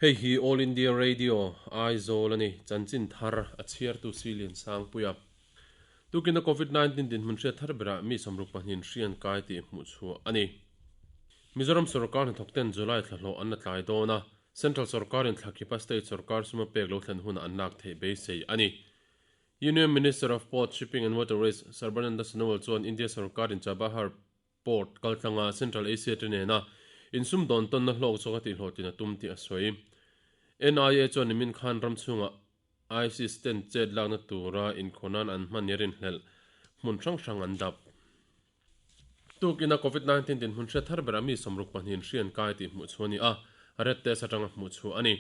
Hei hi All India Radio, Aizawl a ni. Chanchin thar a chhiartu Silian Sangpuia. Tukina Covid 19 dinhmun hriat thar berah mi 62 in hri an kai tih hmuh chhuah a ni. Mizoram sorkar hnathawkten July thla hlawh an la tlai dawn a, Central sorkarin thla khipa state sorkar suma pek lo thlen hunah an lak theih beisei a ni. Union Minister of Port, Shipping and Waterways, Sarbananda Sonowal chuan India sorkarin Chabahar Port kaltlanga Central Asia te nena insumdawn tawnna hlawk zawk a tihhlawhtlin a tum tih a sawi. NIA chuan nimin khan ram chhungah ISIS ten chet lakna tura inkhawhnan an hman ni rinhlelh hmun hrang hrang an dap. Tukina Covid 19 dinhmun hriat thar berah mi 62 in hri an kai tih hmuh chhuah a ni a, red test atanga hmuh chhuah a ni.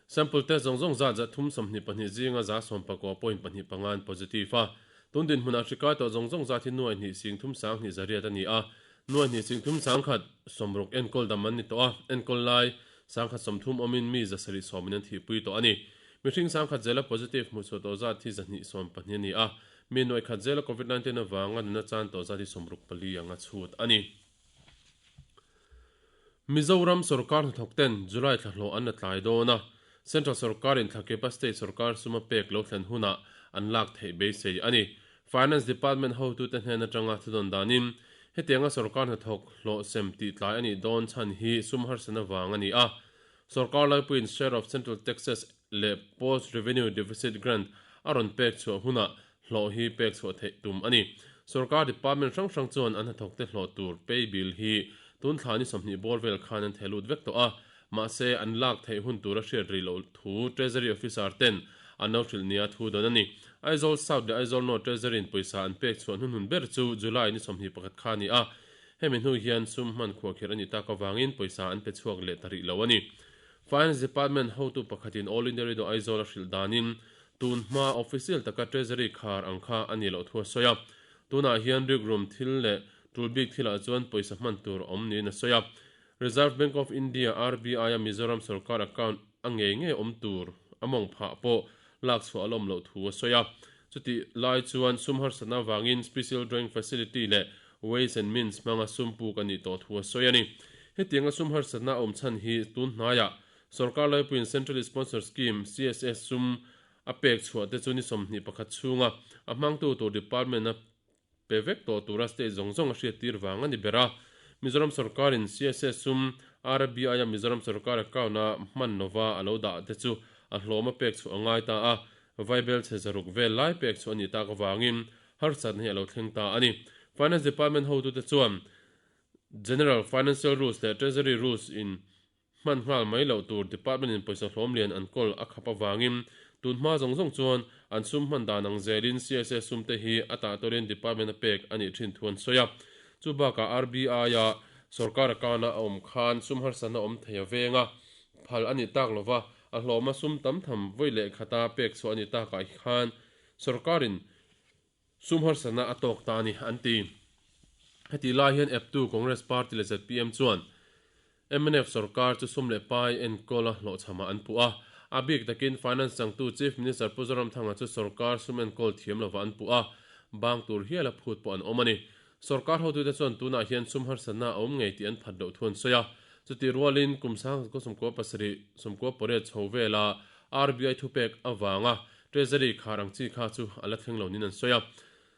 Sample test zawng zawng zat 322 zinga 19.25 an positive a. Tun dinhmunah hri kai tawh zawng zawng zat hi nuai hnih sing thum sang hnih zariat a ni a, nuai hnih sing thum sang khat 60 enkawl dam an ni tawh a, enkawl lai 130 awmin mi 710 in an thihpui tawh a ni. Mihring 10,000 zela positive hmuh chhuah tawh zat hi 214 a ni a, mi nuai khat zela Covid 19 avanga nuna chan tawh zat hi 64 anga chhut a ni. Mizoram sorkar hnathawk ten July thla hlawh an la tlai dawn a, Central sorkarin thla kepa state sorkar suma pek lo thlen hunah an lak theih beisei a ni. Finance Department hotute hnen atanga thudawn danin hetianga sorkar hnathawk hlawh sem tih tlai a nih dawn chhan hi sum harsatna vang a ni a. Sorkar laipuiin share of central taxes leh post revenue deficit grant a rawn pek chhuah hunah hlawh hi pek chhuah theih tum a ni. Sorkar department hrang hrang chuan an hnathawkte hlawh tur pay bill hi tun thla ni 20 bawr vel khan an theh lut vek tawh a, mahse an lak theih hun tura hriat rih loh thu Treasury officer ten an lo hrilh nia thu dawn a ni. Aizawl South leh Aizawl North Treasury in pawisa an pek chhuah hnuhnun ber chu July ni 21 kha a ni a, hemi hnu hian sum hman khuahkhirh a nih tak avangin pawisa an pe chhuak leh ta rih lo a ni. Finance Department hotu pakhatin All India Radio Aizawl a hrilh danin tun hma official taka Treasury khar ang kha a nih loh thu a sawi a. Tunah hian rikrum thil leh tul bik thilah chuan pawisa hman tur a awm niin a sawi a. Reserve Bank of India, RBI, a Mizoram sorkar account a ngei ngei awm tur a mawng phah pawh lak chhuah a lawm loh thu a sawi a. Chutih lai chuan sum harsatna avangin Special Drawing Facility leh Ways and Means hmanga sum puk a nih tawh thu a sawi a ni. Hetianga sum harsatna a awm chhan hi tun hnaiah sorkar laipuiin Centrally Sponsored Scheme, CSS, sum a pek chhuah te chu ni 21 chhunga a hmangtu tur department a pe vek tawh tura state zawng zawng a hriattir vang a ni ber a. Mizoram sorkarin CSS sum RBI a Mizoram sorkar account a hman lova a lo dah te chu a hlawm a pek chhuah a ngai ta a, vaibel chhe zaruk vel lai pek chhuah a nih tak avangin harsatna hi a lo thleng ta a ni. Finance Department hotute chuan General Financial Rules leh Treasury Rules in hman nghal mai loh tur department in pawisa hlawm lian an kawl a khap avangin tun hma zawng zawng chuan an sum hman dan ang zelin CSS sum te hi a tah tawrin department a pek a nih thin thu an sawi a. Chu bakah RBI a sorkar account a awm khan sum harsatna awm thei a veng a, phal a nih tak lova a hlawma sum tam tham vawi leh khata pek chhuah a nih takah khan sorkarin sum harsatna a tawk ta a ni, an ti. Hetih lai hian eptu Congress Party leh zpm chuan mnf sorkar chu sum leh pai enkawl a hlawhchhamah an puh a. A bik takin Finance changtu Chief Minister Pu Zoramthanga chu sorkar sum enkawl thiam lovah an puh a, bang tur hiala phut pawh an awm a ni. Sorkar hotute chuan tunah hian sum harsatna a awm ngei tih an phat loh thu an sawi a. Chutih rualin kum 1997 98 chho vela RBI thupek avanga Treasury khar ang chi kha chu a la thleng lo niin an sawi a.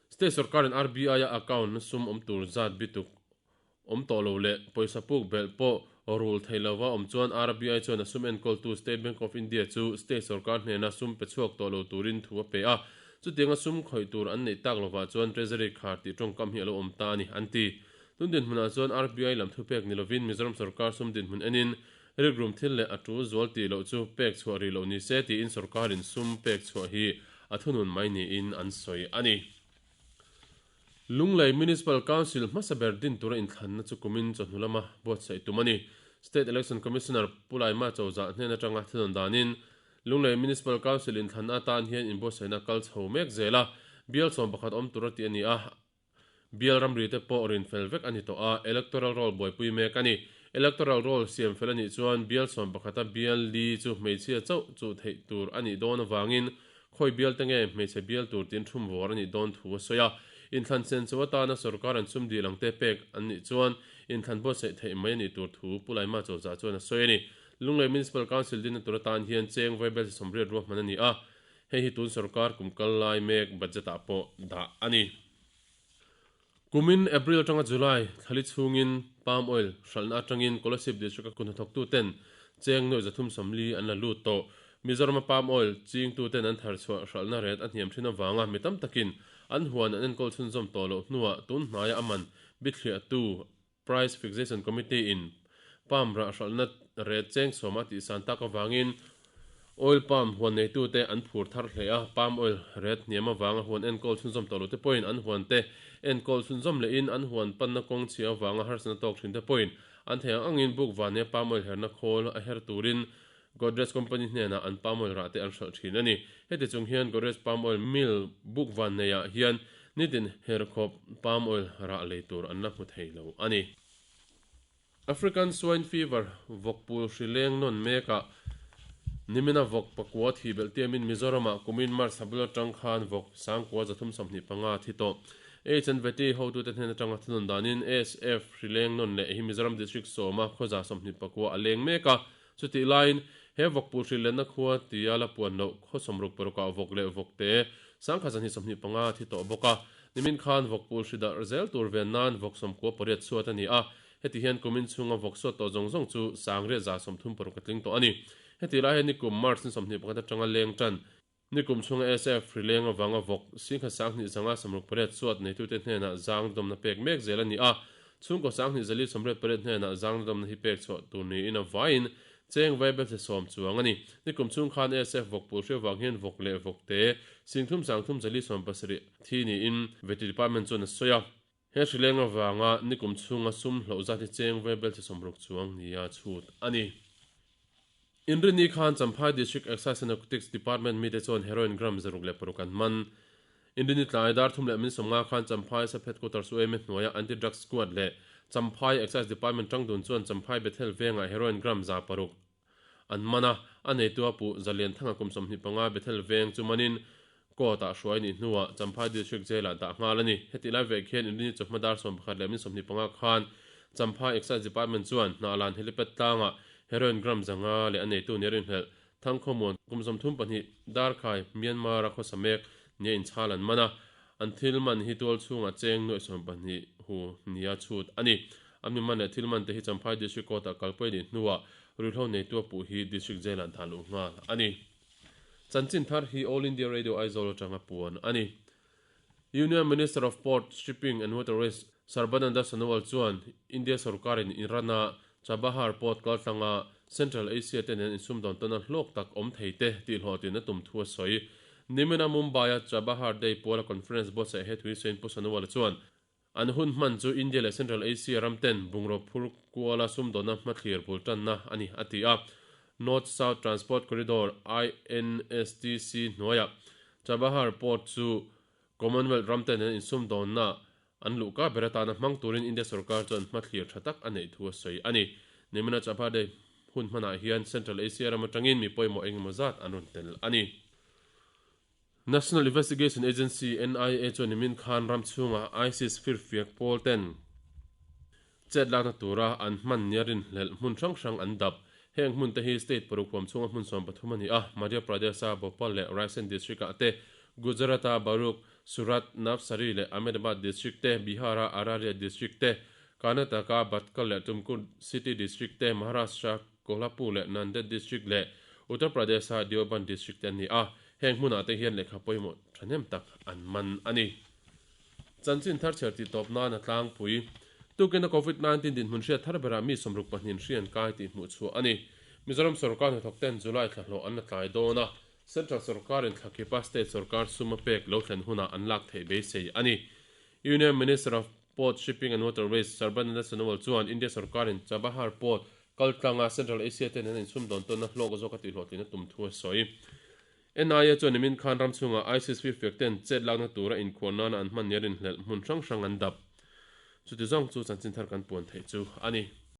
State sorkarin RBI a account na sum awm tur zat bituk awm tawh lo leh pawisa puk belh pawh rul thei lova awm chuan RBI chuan a sum enkawltu State Bank of India chu state sorkar hnena sum pe chhuak tawh lo turin thu a pe a. Chutianga sum khawih tur an neih tak lovah chuan Treasury khar tih tawngkam hi a lo awm ta a ni, an ti. Tun dinhmunah chuan RBI lam thupek ni lovin Mizoram sorkar sum dinhmun enin Rikrum thil leh a tul zual tih loh chu pek chhuah rih loh ni se tiin sorkarin sum pek chhuah hi a thunun mai niin an sawi a ni. Lunglei Municipal Council hmasa ber din tura inthlanna chu kumin chawhnu lama buatsaih tum a ni. State Election Commissioner Pu Laima Chozah hnen atanga thunawn danin Lunglei Municipal Council inthlanna atan hian inbuatsaihna kal chho mek zel a, bial 11 awm tura tih a ni a. Bial ramri te pawh rin fel vek a ni tawh a, electoral roll buaipui mek a ni. Electoral roll siam fel a nih chuan bial 11 a bial li chu hmeichhia chauh chuh theih tur a nih dawn avangin khawi bial te nge hmeichhe bial tur tin thum vawr a nih dawn thu a sawi a. Inthlan sen chu atana sorkar an sum dil ang te pek an nih chuan inthlan buatsaih theih mai a nih tur thu Pu Laima Chawlzah chuan a sawi a ni. Lunglei Municipal Council dinna tur atan hian cheng vaibelchhe 80 ruahman a ni a, hei hi tun sorkar kum kal lai mek budget ah pawh dah a ni. Kumin April atanga July thlali chhungin palm oil hralhna atangin Kolasib District a kuthnathawktu ten cheng nuaih 340 an la lut tawh. Mizorama palm oil chingtu ten an thar chhuah hralhna ret a hniam thin avanga mi tam takin an huan an enkawl chhunzawm tawh loh hnuah tun hnaia a man bithliahtu Price Fixation Committee in palm rah hralhna ret cheng sawma tihsan tak avangin oil palm huan neitute an phur thar hle a, palm oil ret hniam avanga huan enkawl chhunzawm tawh lote pawhin an huante enkawl chhunzawm lehin an huan panna kawng chhia avanga harsatna tawk thinte pawhin an theih ang angin buk vania palm oil herna khawl a her turin Godrej Company hnenah an palm oil rah te an hralh thin a ni. Heti chung hian Godrej Palm Oil Mill buk van neiah hian nitin herkhawp palm oil rah lei tur an la hmu thei lo a ni. African Swine Fever vawkpul hri leng nawn mekah nimina vawk pakua thi belh tiamin Mizoramah kumin March thla bul atang khan vawk sangkua 325 thi tawh. HNVT hotute hnen atanga thunawn danin ASF hri leng nawn leh hi Mizoram District sawma khawza 24 a leng mek a. Chutih laiin he vawkpul hri lenna khua tia la puan loh khaw sawmruk parukah vawk leh vawkte sangkhat 225 thi tawh bawk a. Nimin khan vawkpul hri darh zel tur ven nan vawk 98 chhuat a ni a. Heti hian kumin chhunga vawk suat tawh zawng zawng chu sangriat 36 a tling tawh a ni. Heti lai hian nikum March ni 21 atanga leng tan nikum chhunga SF hri leng avanga vawk singkhat 2068 suat neitute hnenah zang dawmna pek mek zel a ni a. Chhungkaw 2488 hnenah zang dawmna hi pek chhuah tur niin a vaiin cheng vaibelchhe 10 chuang a ni. Nikum chhung khan ASF vawkpul hri avang hian vawk leh vawkte 3370 thi niin Vety Department chuan a sawi a. He hri leng avanga nikum chhunga sum hloh zat hi cheng vaibelchhe 60 chuang nia chhut a ni. Inrinni khan Champhai District Excise and Narcotics Department mite chuan heroin gram 606 an man. Inrinni tlai dar thum leh min 50 khan Champhai Sub Headquarters UMA hnuaia Anti-Drug Squad leh Champhai Excise Department tangdun chuan Champhai Bethel vengah heroin gram 600 an man a, a neitu a puh Zalianthanga kum 25 Bethel veng chu manin court-ah hruai nih hnuah Champhai District Jail-ah dah nghal a ni. Hetih lai vek hian Inrinni chawhma dar 11 leh min 25 khan Champhai Excise Department chuan Hnahlan helipad tlangah heroin gram 500 leh a neitu nia rinhlelh Thangkhawmuan kum 32 Darkhai, Myanmar-a khawsa mek nia inchhal an man a, an thil man hi tual chhungah cheng nuaih 12 hu nia chhut a ni. An mi man leh thil man te hi Champhai District Court-ah kalpui nih hnuah ruihhlo neitu a puh hi District Jail-ah dah luh nghal a ni. Chanchin thar hi All India Radio Aizawl atanga puan a ni. Union Minister of Port, Shipping and Waterways Sarbananda Sonowal chuan India sorkarin Iran-a Chabahar Port kaltlanga Central Asia te nen insumdawn tawna hlawk tak awm thei te tihhlawhtlin a tum thu a sawi. Nimina Mumbai-a Chabahar Day puala conference buatsaih he thui sawiin Pu Sonowal chuan an hun hman chu India leh Central Asia ram ten bungraw phur kuala sumdawnna hmathlir bul tanna a ni, a ti a. North-South Transport Corridor, INSTC, hnuaiah Chabahar Port chu Commonwealth ram ten an insumdawnna an luhka ber atana hmang turin India sorkar chuan hmathlir tha tak a neih thu a sawi a ni. Nimina Chabahar Day hun hmanah hian Central Asia ram atangin mi pawimawh engemaw zat an rawn tel a ni. National Investigation Agency, NIA, chuan nimin khan ram chhungah ISIS firfiak pawl ten chet lakna tura an hman nia rinhlelh hmun hrang hrang an dap. Heng hmun te hi state paruk huam chhunga hmun 13 a ni a, Madhya Pradesh-a Bhopal leh Raisen district-ah te, Gujarat-a Bharuch, Surat, Navsari leh Ahmedabad district te, Bihar-a Araria district te, Karnataka-a Bhatkal leh Tumkur city district te, Maharashtra-a Kolhapur leh Nanded district leh Uttar Pradesh-a Deoband district te an ni a, heng hmunah te hian lehkha pawimawh thahnem tak an man a ni. Chanchin thar chher tih tawp nan a tlangpui. Tukin a Covid-19 dinhmun hriat thar berah mi 62 hri an kai tih hmuh chhuah a ni. Mizoram sorkar hnathawk ten July thla hlawh an la tlai dawn a, Central sorkarin thla khipa state sorkar sum a pek lo thlen hunah an lak theih beisei a ni. Union Minister of Port, Shipping and Waterways Sarbananda Sonowal chuan India sorkarin Chabahar Port kaltlanga Central Asia ten an insumdawn tawnna hlawk zawk a tihhlawhtlin a tum thu a sawi. NIA chuan nimin khan ram chhungah ISIS firfiak ten chet lakna tura inkhuar nana an hman nia rinhlelh hmun hrang hrang an dap. Chuti zawng chu chanchin thar kan puan theih chu a ni.